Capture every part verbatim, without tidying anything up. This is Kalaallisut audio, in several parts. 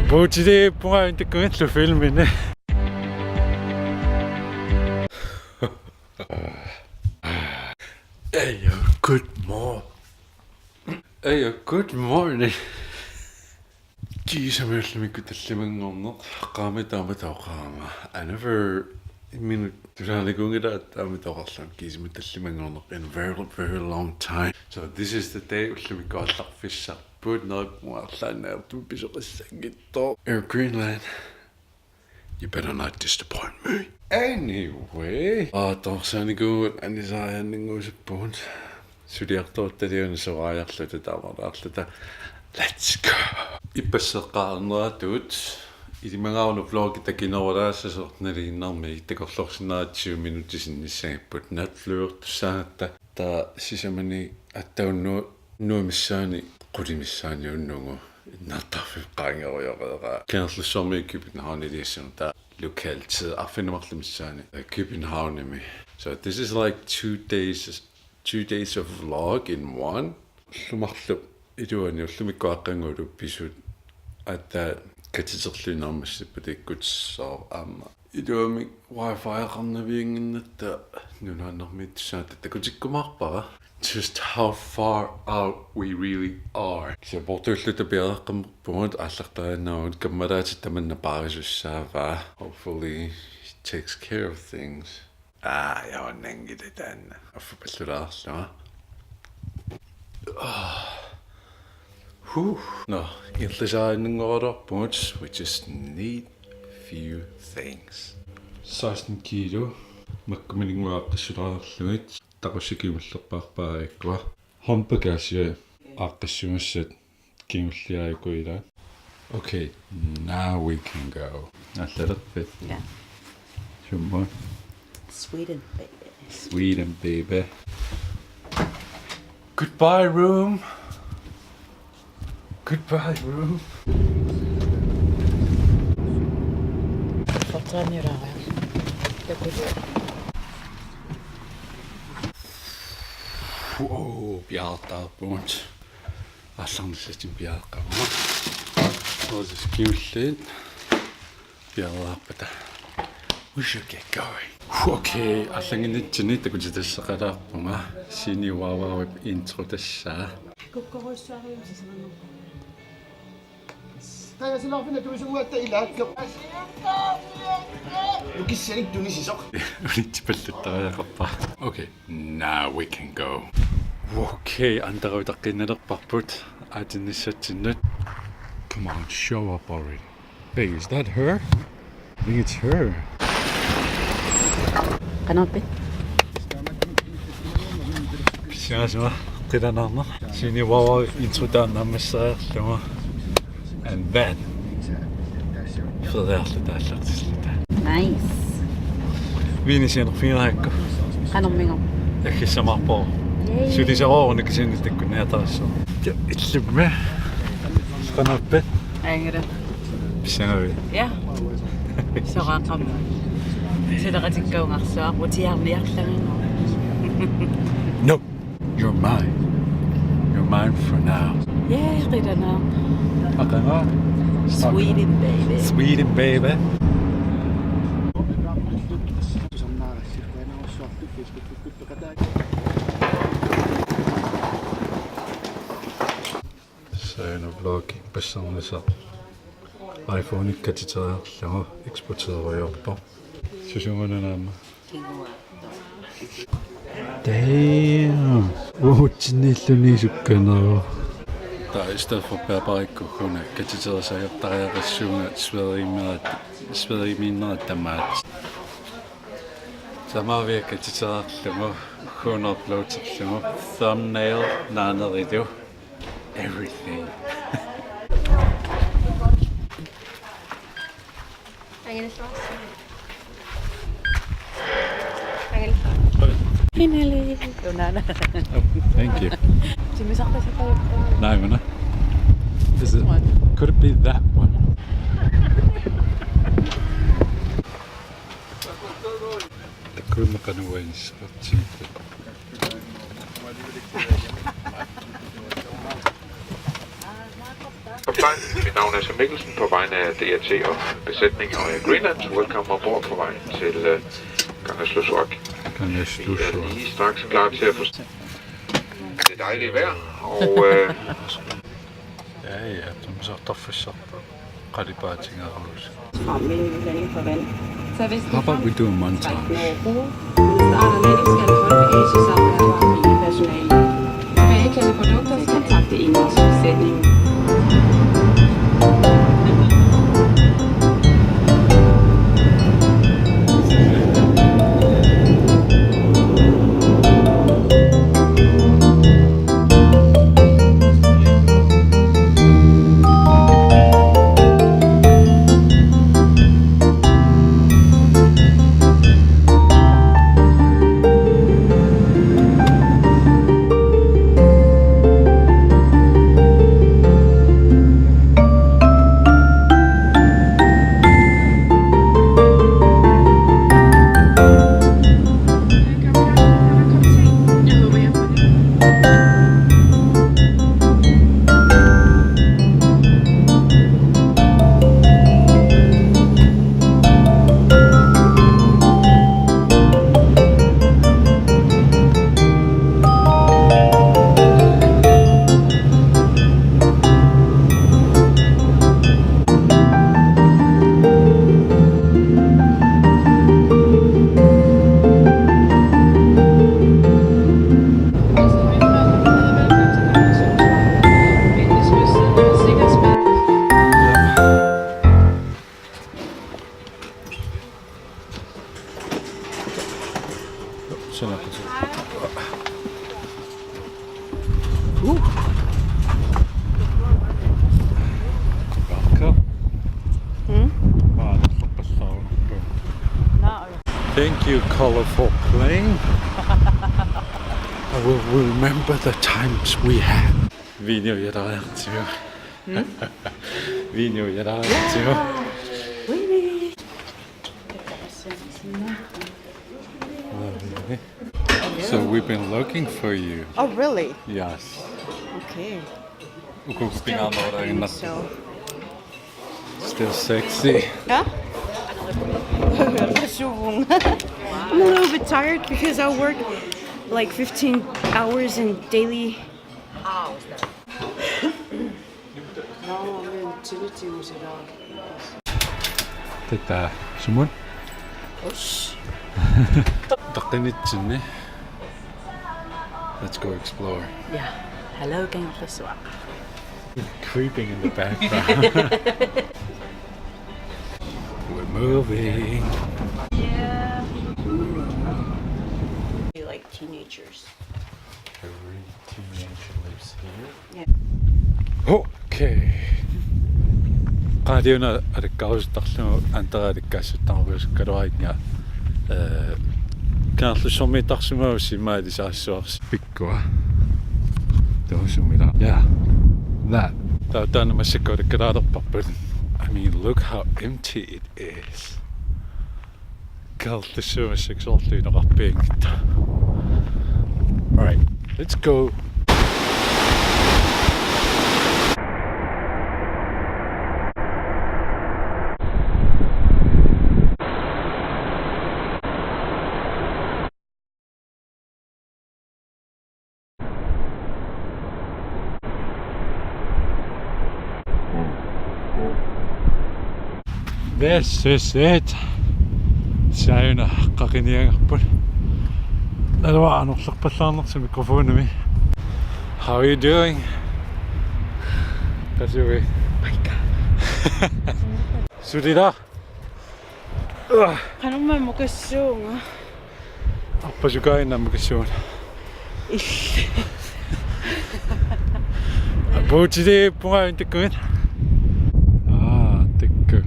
Puutiliippunga intakkugillu filmini. Hey, good morning. Hey, good morning. Kiisami ullumikkut tallimanngorneq, qaami taama tauqaama. I never, imminut tusaanikuunngilanga taama tauqarlunga kiisami tallimanngorneq in a very, very long time. So this is the day ullumikkut aallarfissarput, neriuppunga arlaannaartumik pisoqassanngitsoq. Air Greenland. You better not disappoint me. Anyway. Aa, taarsaanikuugut anisaajaannanngusuppugut. Suliartortaliani soraajarluta taamalaarluta. Let's go. Ippassaq eqqaanneratut. Ilimagaara una vlogi takinerulaassasoq nalinginnarmi takorloorsinnaavat tyve minutsit sinnissagipput. Natflyvertussaagatta. Taava sisamani attaunnu nuimissaani qulimissaani unnugu. Innartarfik qaangerujoreeraa. Kangerlussuarmi København iliassagu taava lokaltid arfineq-marluk missaani Københavnimi. So this is like two days, two days of vlog in one. Ullut marluk iluani ullumikkut aaqqanngualu pisut aatsaat katiterluinnarmata sippatikkut so aamma iluamik wifi-qarnaviannginnatta nunaannarmiittussaagatta takutikkumaarpara. Just how far out we really are. Kisianni poortuilluta piareeqqammerpugut aallartariinnarugut kammalaatit tamanna paarisussaavaa. Hopefully it takes care of things. Aa, jaannanngilaq taanna. Affapallulaarlunga. Ah. Huh. Nå, ingerlasariinnarugaluarpugut. We just need few things. Seksten kilo. Makku miningua aaqqissulaarlugit. Taqussip kingullerpaarpaa ikkua. Håndbagage aaqqissugassat kingulliaajuku ila. Okay, now we can go. Allalerpit. Ja. Summa. Sweden, baby. Sweden, baby. Goodbye, room. Goodbye, room. Fortaniraa. Takuti. Wow, piaartaarpugut. Aallarnissatsinnut piareeqqavugut. Soorlu kingulliit piareerpata. We should get going. Okay, aallanngornitsinni takutitassaqalaarpunga. Sini Wawaip intro tassaa. Kukkorussuarium sisamanngorpoq. Tajasilorfina tuisuguatta ilaattoq. Nukissanik tunisisoq. Ulittipalluttariaqarpa. Okay, now we can go. Okay, antaruitaqqiinnalerparput aatinnissatsinnut. Come on, show up already. Hey, is that her? I think it's her. Qanoq ippi? Pissangasuma qilanaarneq. Sini Wawa intro taanna ammasseriarlugu. And then feriarluta aallartilluta. Nice. Viinisianerfigirakku. Qanormigooq? Aggissamaarpoq. Yay. Sulisarooruna kisianni takkunniartarassaaq. Ja, illummi. Qanoq ippi? Angela. Pissangavit? Ja. Soraaqamma. Sileqatikkaungarsuaq utiarniarlanga. No. You're mine. You're mine for now. Yeah, qilanaaq. Aqaga? Sweden, baby. Sweden, baby. Sauna vlog ippassarnisaq. iPhone-ikkut katiteriarlugu eksporteeriarpoq. Susugununa aamma. Damn. Uutsinniilluni sukkaneruvoq. Taava i stedet for bærbarikkut una katiterisariaqartariaqassuunga Sverigemiinnerat, Sverigemiinnerat tamaat. Tamaviat katitereerlugu, uunga uploaderlugu, thumbnail naanerilu, everything. Finally. Unaana. Oh, thank you. Timmisarpasipajuppoq. Naamik una. Is it? This one. Could it be that one? Takuinnaq qanoq uani saqartigipput. Goodbye, Finau. Lasse Mikkelsen på vegne af D R T og besætning og Air Greenland. Welcome ombord på vejen til øh, Kangerlussuaq. Vi er lige straks klar til at få det dejlige vejr, og øh, Ja, ja, som sagt, der for sig. Qalipaatingaarus. Frem med en ny landing for vand. Tag vesten frem. Træk den over bordet. Under start og landing skal du holde bagage samt være varm i personale. Tilbagekaldte produkter skal kontakte indholdsbesætningen. Thank you, colorful plane. I will remember the times we had. Vinio yadaartiyo. Vinio yadaartiyo. So we've been looking for you. Oh, really? Yes. Okay. Ukukupinga. So, still sexy. Huh? I'm a little bit tired because I work like fifteen hours in daily. Tataa, sumut? Taqqinitsinni. Let's go explore. Yeah. Hello, Kangerlussuaq. Creeping in the background. We're moving. Yeah. Like teenagers. Every teenager lives here. Yeah. Okay. Qaaliuna alakkarusuttarlugu antaraalakkaassuttarujuskalaarinnga. Eh, Kangerlussuarmiittarsimagussi immaqa ilisarisuarsi pikkua. Tuusumila. Yeah. That. Taava taanna massakkut alakkalaalerparput. I mean, look how empty it is. Kallissuumassak soorlu inoqarpianngitsoq. All right, let's go. This is it. Sauna qaqiniagarput. Naluara anorlerpallaarnersoq mikrofonimi. How are you doing? Qasui? Paikka. Sulila. Qanormaa mukassuunga? Arpasukaaginnaq mukassuunga. Ill. Apuutiliippunga intakkugit. Aa, takkugit.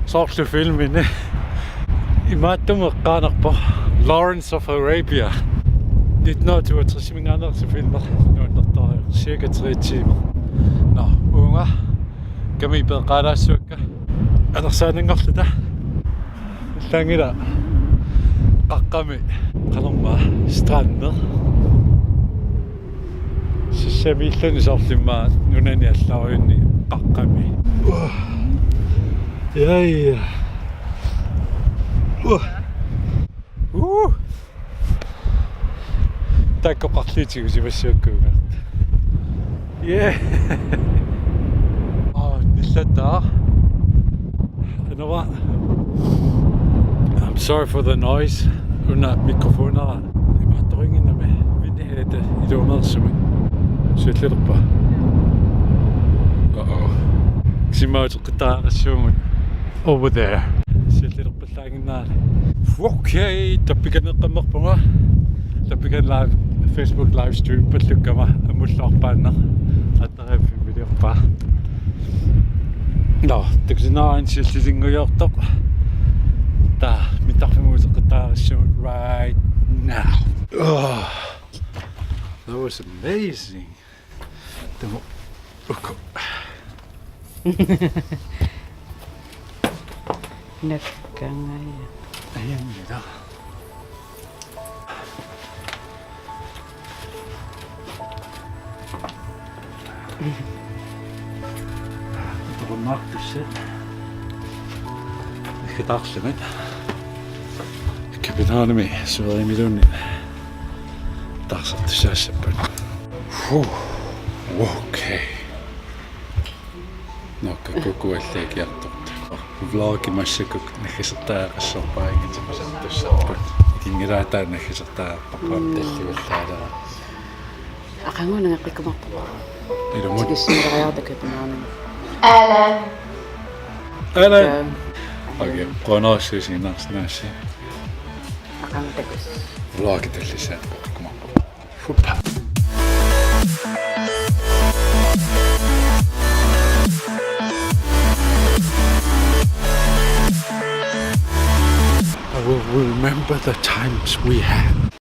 Soorlu filmini. Imaattumik eqqaanarpoq Lawrence of Arabia. Nitten hundrede og toogtresiminngaanneersoq filmi. Nuannertaa cirka tre timer. Nå, uunga. Kami peeqqaalaassavakka. Anersaananngorluta. Allaanngilaq. Qaqqami. Qanormaa. Strandi. Sissamiilluni soorlu immaqa nunani allarujunni qaqqami. Ja, ja. Uh. Uh. Taakku oqarlutik tigusimassagukku. Yeah. Oh, nillattaa. Anora. I'm sorry for the noise. Una mikrofonera imaattorinnginnami vinniheete iluumeersumik. Siullerpa. Uh-oh. Simauteqqittariaqassuugut over there. Siullerpallaanginnaali. Okay, tappikaneeqqammerpunga. Tappikani live, Facebook live stream pallukkama amulluarpaanna. Attareerpimiliorpaa. No, takusinnaavara siulliunngujoortoq. Taava mittarfimmut uteqqittariaqassuugut right now. Oh, that was amazing. Tamu. Uku. Nakkangaja. Ajanngilaq. Toqunnaartussat. Ikkataarlugit. Københavnimi Sverigemiluunniit taarsertussaassappat. Huh. Okay. Nokka kukuallakiartortut. Vlogi massakkut naggasertariaqassorpara, ingerlaartussarput. Ikinngilaataa naggasertariaqarpara tallivallaaleraa. Aqagu nangeqqikkumaarpara. Ilumut. Tikissinngilaariarta Københavnimi. Alan. Alan. Alan. Okay, qujanarsuaq isiginnaarsinnaagussi. Aqagu takuss. Vlogi tallissaat peqqikkumaarpara. Huppa. I will remember the times we had.